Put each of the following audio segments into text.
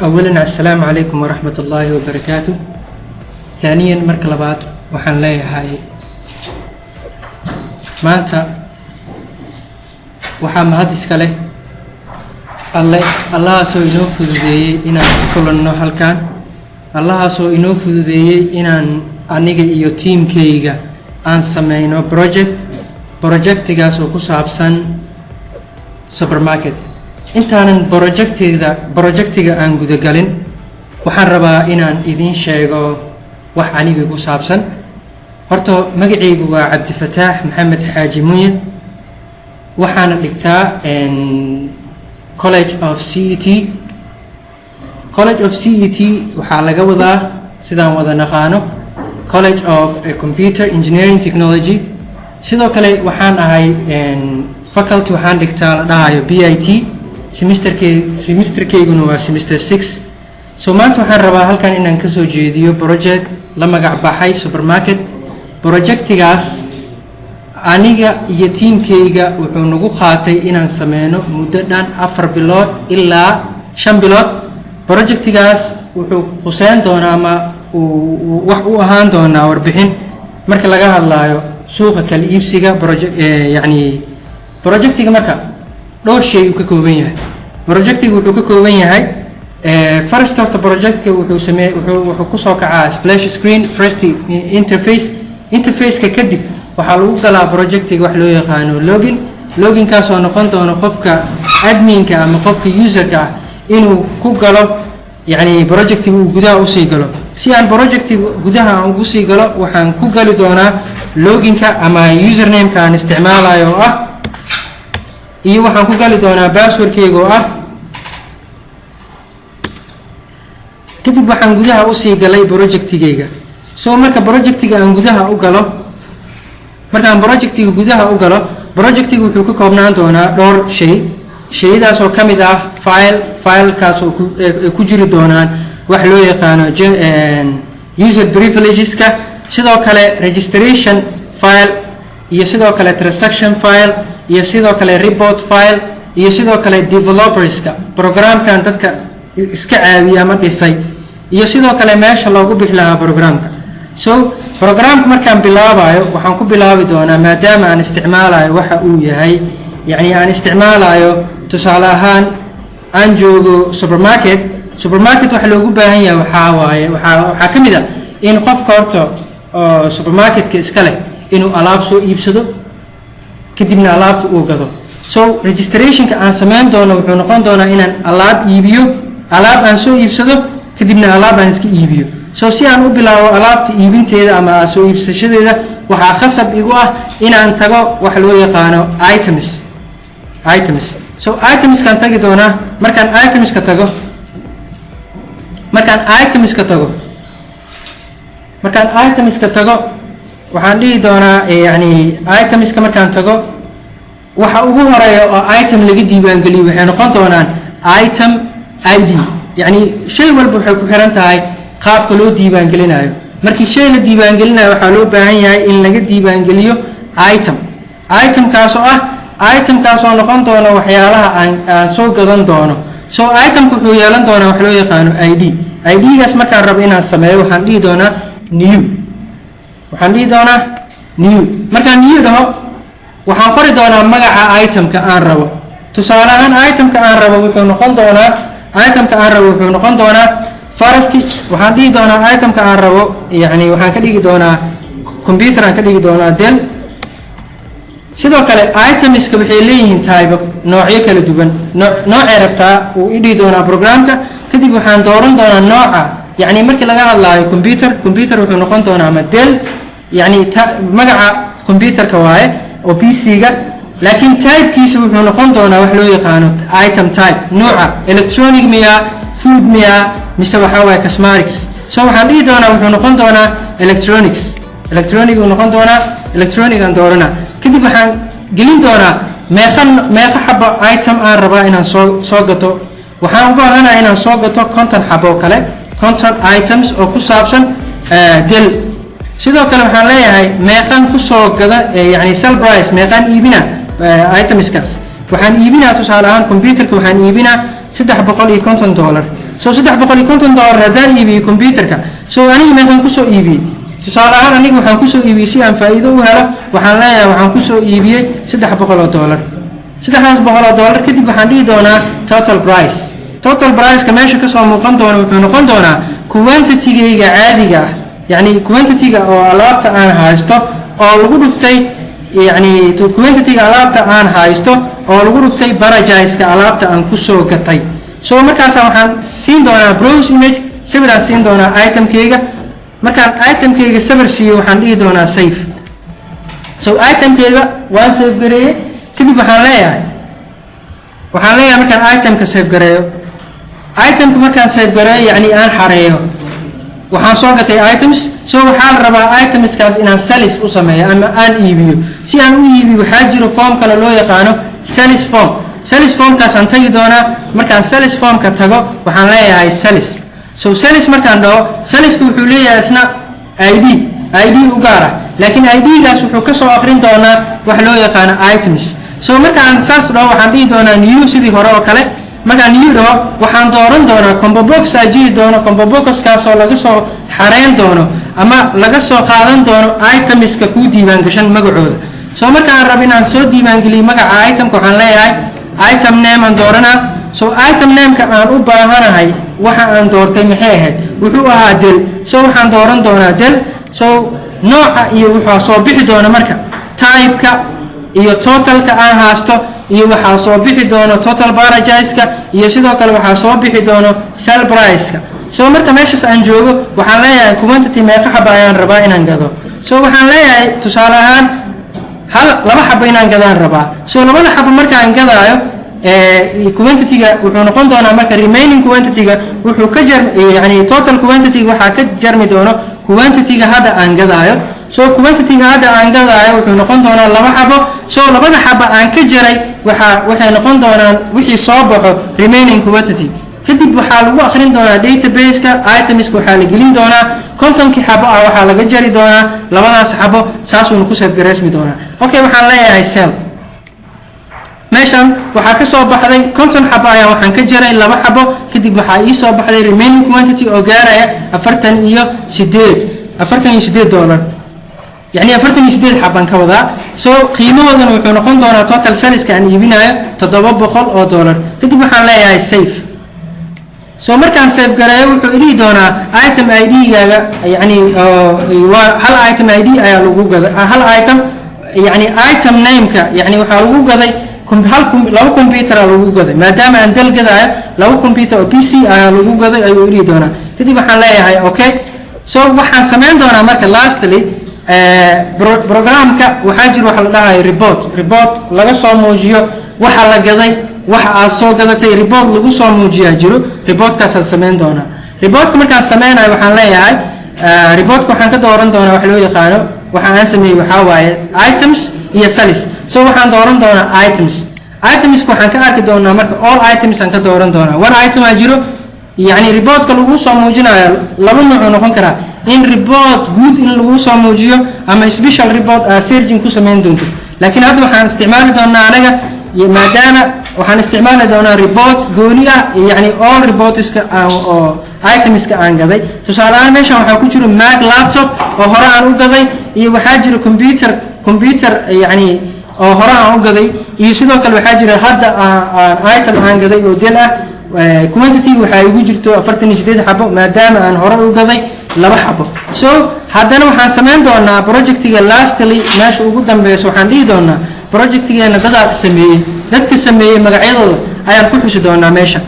Awalan, assalaamu calaykum waraxmat ullaahi wabarakaatu. Thaaniyan, marka labaad, waxaan leeyahay maanta waxaa mahad iska leh Alle, Allahaasoo inoo fududeeyey inaan ku kulanno halkan, Allahaasoo inoo fududeeyey inaan aniga iyo tiimkayga aan sameyno project, projectigaas oo ku saabsan supermarket. Intaanan projectiga aan gudagalin, waxaan rabaa inaan idiin sheego wax aniga ku saabsan. Horta magacaygu waa Cabdifataax Maxamed Xaaji Munye, waxaana dhigtaa College of CET. College of CET waxaa laga wadaa, sidaan wada naqaano, College of Computer Engineering Technology. Sidoo kale waxaan ahay faculty, waxaan dhigtaa la dhahayo BIT. Semesterkeyguna waa semester 6. So maanta waxaan rabaa halkan inaan kasoo jeediyo project la magac baxay supermarket. Projectigaas aniga iyo tiimkayga wuxuu nagu qaatay inaan sameyno muddo dhan 4 bilood ilaa 5 bilood. Projectigaas wuxuu quseyn doonaa ama uu wax u ahaan doonaa warbixin marka laga hadlaayo suuqa kala iibsiga project. Yacni projectiga marka dhowr shay uu ka kooban yahay. Projectiga wuxuu ka kooban yahay, first, horta projectka wuxuu samee wuxuu kusoo kacaa splash screen, first interface. Interfaceka kadib waxaa lagu galaa projectiga wax loo yaqaano login. Loginkaasoo noqon doono qofka adminka ama qofka userka ah inuu ku galo, yacni projectiga uu gudaha usii galo. Si aan projectiga gudaha aan ugu sii galo, waxaan ku gali doonaa loginka ama usernameka aan isticmaalayo oo ah, iyo waxaan ku gali doonaa passwordkeyga oo ah. Kadib waxaan gudaha usii galay projectigeyga. So marka projectiga aan gudaha u galo, markaan projectiga gudaha u galo, projectiga wuxuu ka koobnaan doonaa dhowr shay, shayadaas oo ka mid ah file, filekaas oo ay ku jiri doonaan wax loo yaqaano user privilegeska, sidoo kale registration file, iyo sidoo kale transaction file, iyo sidoo kale report file, iyo sidoo kale developerska, programkan dadka iska caawiya ama dhisay, iyo sidoo kale meesha loogu bixi lahaa programka. So programka markaan bilaabayo, waxaan ku bilaabi doonaa, maadaama aan isticmaalayo waxa uu yahay, yacni aan isticmaalayo, tusaale ahaan aan joogo supermarket. Supermarket waxa loogu baahan yahay waxaa waaye, waxaa ka mid a in qofka horta oo supermarketka iska leh inuu alaab soo iibsado, kadibna alaabta uu gado. So registrationka aan sameyn doono wuxuu noqon doonaa inaan alaab iibiyo, alaab aan soo iibsado, kadibna alaab aan iska iibiyo. So si aan u bilaabo alaabta iibinteeda ama soo iibsashadeeda, waxaa khasab igu ah inaan tago wax loo yaqaano items. Items, so itemskaan tagi doonaa. Markaan itemska tago, waxaan dhihi doonaa, yani itemska markaan tago, waxa ugu horeeya oo item laga diiwaangeliyo waxay noqon doonaan item ID. Yacni shay walba waxay ku xiran tahay qaabka loo diiwaangelinayo. Markii shay la diiwaangelinayo, waxaa loo baahan yahay in laga diiwaangeliyo item, itemkaasoo ah, itemkaasoo noqon doono waxyaalaha aan soo gadan doono. So itemka wuxuu yeelan doonaa wax loo yaqaano ID. ID-gaas markaan rabo inaan sameeyo, waxaan dhihi doonaa new. Waxaan dhihi doonaa new. Markaan new dhaho, waxaan qori doonaa magaca itemka aan rabo. Tusaale ahaan, itemka aan rabo wuxuu noqon doonaa first, waxaan dhihi doonaa itemka aan rabo, yani waxaan ka dhigi doonaa computer, aan ka dhigi doonaa Dell. Sidoo kale itemska waxay leeyihiin type, noocyo kala duwan. Noocay rabtaa uu i dhihi doonaa programka. Kadib waxaan dooran doonaa nooca, yacni markii laga hadlaayo computer, computer wuxuu noqon doonaa ama Dell, yacni magaca computerka waaye oo PC-ga, laakiin typekiisa wuxuu noqon doonaa wax loo yaqaano item type, nooca electronic miya, food miya, mise waxaa waaye cosmetics. So waxaan dhihi doonaa wuxuu noqon doonaa electronics, electronic uu noqon doonaa, electronic aan dooranaa. Kadib waxaan gelin doonaa meeqa xabo item aan rabaa inaan soo gato. Waxaan u baahanaha inaan soo gato 50 xabo oo kale, 50 items oo ku saabsan Dell. Sidoo kale waxaan leeyahay meeqaan kusoo gada, yani sell price, meeqaan iibina itemskaas. Waxaan iibinaa, tusaale ahaan, computerka waxaan iibinaa $350. So $350 haddaan iibiyo computerka, so aniga meeqaan kusoo iibiyey? Tusaale ahaan, aniga waxaan kusoo iibiyey, si aan faa'iido u helo, waxaan leeyahay waxaan kusoo iibiyey $300. $300 kadib waxaan dhihi doonaa total price. Total priceka meesha kasoo muuqan doona wuxuu noqon doonaa quantitygayga caadiga ah, yacni quantity-ga oo alaabta aan haysto oo lagu dhuftay, yacni quantity-ga alaabta aan haysto oo lagu dhuftay purchase-ka alaabta aan kusoo gatay. So markaasa waxaan siin doonaa browse image, sawiraan siin doonaa itemkayga. Markaan itemkayga sawir siiyo, waxaan dhihi doonaa save. So itemkayga waan save gareeyey. Kadib waxaan leeyahay markaan itemka save gareeyo, itemka markaan save gareeyo, yacni aan xareeyo, waxaan soo gatay items. So waxaa la rabaa itemskaas inaan sales u sameeyo ama aan iibiyo. Si aan u iibiyo, waxaa jiro form kale loo yaqaano sales form. Sales formkaasaan tagi doonaa. Markaan sales formka tago, waxaan leeyahay sales. So sales markaan dhaho, saleska wuxuu leeyahay isna id id u gaar ah, laakiin id-gaas wuxuu kasoo akrin doonaa wax loo yaqaano items. So markaan saas dhaho, waxaan dhihi doonaa new, sidii hore oo kale. Markaan new dhaho, waxaan dooran doonaa combo box aa jiri doono, combo boxkaasoo laga soo xareyn doono ama laga soo qaadan doono itemska kuu diiwaan gashan magacooda. So markaan rabo inaan soo diiwaangeliyo magaca itemka, waxaan leeyahay item name aan dooranaa. So item nameka aan u baahanahay, waxa aan doortay maxay ahayd? Wuxuu ahaa Dell. So waxaan dooran doonaa Dell. So nooca iyo wuxuu soo bixi doona marka typeka iyo totalka aan haasto, iyo waxaa soo bixi doono total purchase-ka, iyo sidoo kale waxaa soo bixi doono sell price-ka. So marka meeshaas aan joogo, waxaan leeyahay quantity, meeqa xaba ayaan rabaa inaan gado? So waxaan leeyahay, tusaale ahaan, hal laba xabo inaan gadaan rabaa. So labada xabo markaan gadaayo, quantity-ga wuxuu noqon doonaa marka remaining quantity-ga wuxuu ka jar, yani total quantity-ga waxaa ka jarmi doono quantity-ga hadda aan gadaayo. So quantity-ga hadda aan gadaayo wuxuu noqon doonaa laba xabo. So labada xabo aan ka jaray waxay noqon doonaan wixii soo baxo remaining quantity. Kadib waxaa lagu akrin doonaa database-ka itemska, waxaa la gelin doonaa 50-kii xabo ah, waxaa laga jari doonaa labadaas xabo, saasuuna ku save gareysmi doonaa. Okay, waxaan leeyahay sell. Meeshan waxaa ka soo baxday 50 xabo ayaa waxaan ka jaray laba xabo. Kadib waxaa ii soo baxday remaining quantity oo gaaraya 48, $48, yacni 48 xabaan ka wadaa. So qiimahoodana wuxuu noqon doonaa total saleska aan iibinayo $700. Kadib waxaan leeyahay save. So markaan save gareeyo, wuxuu idhihi doonaa item id-gaaga, yacni waa hal item id ayaa lagu gaday, hal item, yacni item nameka, yacni waxaa lagu gaday hal laba computer aa lagu gaday. Maadaama aan Dell gadaayo, laba computer oo PC ayaa lagu gaday ayuu idhihi doonaa. Kadib waxaan leeyahay okay. So waxaan samayn doonaa marka lastly programka waxaa jira waxa la dhahayo report, report laga soo muujiyo waxa la gaday, waxa aad soo gadatay, report lagu soo muujiyaa jiro. Reportkaasaan samayn doonaa. Reportka markaan sameynayo, waxaan leeyahay reportka waxaan ka dooran doonaa wax loo yaqaano, waxa aan sameeyey waxaa waaye items iyo sales. So waxaan dooran doonaa items. Itemska waxaan ka arki doonaa marka all items aan ka dooran doonaa. One item aa jiro. Yacni reportka lagu soo muujinayo laba nooc uu noqon karaa: in report guud in lagu soo muujiyo ama special report aa searching ku samayn doonto. Laakiin hadda waxaan isticmaali doonaa anaga, maadaama waxaan isticmaali doonaa report gooni ah, yacni all reportska oo itemska aan gaday. Tusaale ahaan, meeshan waxaa ku jiro Mac laptop oo hore aan u gaday, iyo waxaa jiro computer yacni oo hore aan u gaday, iyo sidoo kale waxaa jira hadda aan item aan gaday oo Dell ah. Quantity waxaa igu jirto 48 xabo, maadaama aan hore u gaday laba xabo. So haddana waxaan samayn doonaa projectiga lastly, meesha ugu dambeyso waxaan dhihi doonaa projectigeena dadaa sameeyey, dadka sameeyey magacyadooda ayaan ku xusi doonaa meesha.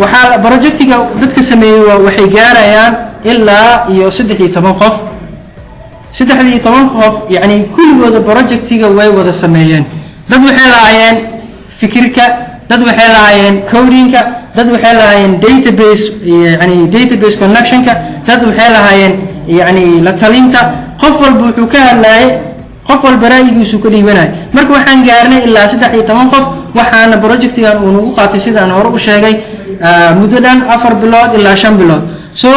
Waxaa projectiga dadka sameeyey waxay gaarayaan ilaa iyo 13 qof. 13 qof, yacni kulligooda projectiga way wada sameeyeen. Dad waxay lahaayeen fikirka, dad waxay lahaayeen codingka, dad waxay lahaayeen database, yani database connectionka, dad waxay lahaayeen yani la talinta. Qof walba wuxuu ka hadlayay, qof walba ra'yigiisu ka dhiibanaya. Marka waxaan gaarnay ilaa 13 qof. Waxaana projectigan uu nagu qaatay, sidaan hore u sheegay, muddo dhan 4 bilood ilaa 5 bilood. So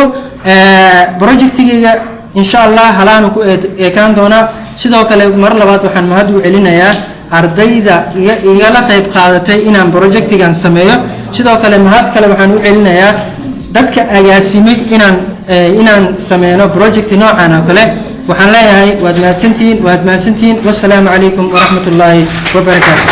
projectigayga insha Allah halaanu ku eekaan doonaa. Sidoo kale mar labaad waxaan mahad u celinayaa ardayda igala qayb qaadatay inaan projectigan sameeyo. Sidoo kale mahad kale waxaan u celinayaa Dadka agaasimay inaan sameyno project noocan oo kale, waxaan leeyahay waad mahadsantihiin, waad mahadsantihiin. Wasalaamu calaykum waraxmat ullaahi wabarakaatu.